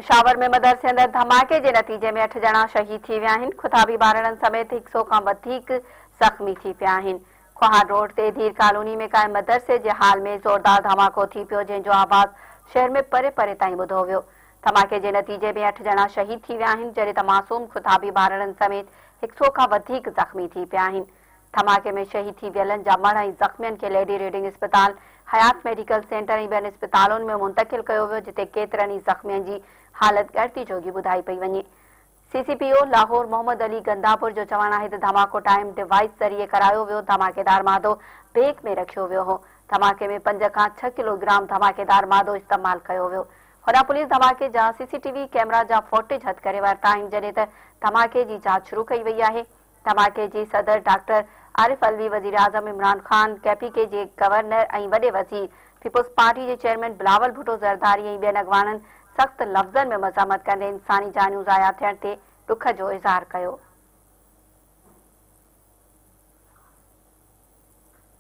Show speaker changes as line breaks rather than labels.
پشاور ۾ مدرسي اندر ڌماڪي جي نتيجي ۾ اٺ ڄڻا شهيد ٿي ويا آهن، خطابي ٻارڙن سميت هڪ سئو کان وڌيڪ زخمي ٿي پيا آهن. کوهار روڊ تي ڌير ڪالوني ۾ قائم مدرسي جي هال ۾ زوردار ڌماڪو ٿي پيو، جنهن جو آواز شهر ۾ پري پري تائين ٻڌو ويو. ڌماڪي جي نتيجي ۾ اٺ ڄڻا شهيد ٿي ويا آهن، جڏهن ته معصوم خطابي ٻارڙن سميت هڪ سئو کان وڌيڪ زخمي ٿي پيا آهن. ڌماڪي ۾ شهيد ٿي ويلن جا مڙهه ۽ زخمين کي ليڊي ريڊنگ اسپتال، حيات ميڊيڪل سينٽر ۽ ٻين اسپتالن ۾ منتقل ڪيو ويو جتي ڪيترن ئي زخمين جي حالت ڳڻتي جوڳي ٻڌائي پئي وڃي. C C P O Lahore Muhammad Ali Gandapur جو چوڻ آهي ته ڌماڪو ٽائيم ڊوائيس ذريعي ڪرايو ويو، ڌماڪيدار مادو بيگ ۾ رکيو ويو هو، ڌماڪي ۾ پنج کان ڇهه ڪلو گرام ڌماڪيدار مادو استعمال ڪيو ويو. هوڏانهن پوليس ڌماڪي جا سي سي ٽي وي ڪئميرا جا فوٽيج هٿ ڪري ورتا آهن جڏهن ته ڌماڪي جي جاچ شروع ڪئي وئي آهي. ڌماڪي جي صدر ڊاڪٽر عارف علوي، وزيراعظم عمران خان، ڪي پي ڪي جي گورنر ۽ وڏي وزير، پيپلز پارٽي جي چيئرمين بلاول ڀٽو زرداري ۽ ٻين اڳواڻن سخت لفظن ۾ مذمت ڪندي انساني جانيون ضايع ٿيڻ تي ڏک جو اظهار ڪيو.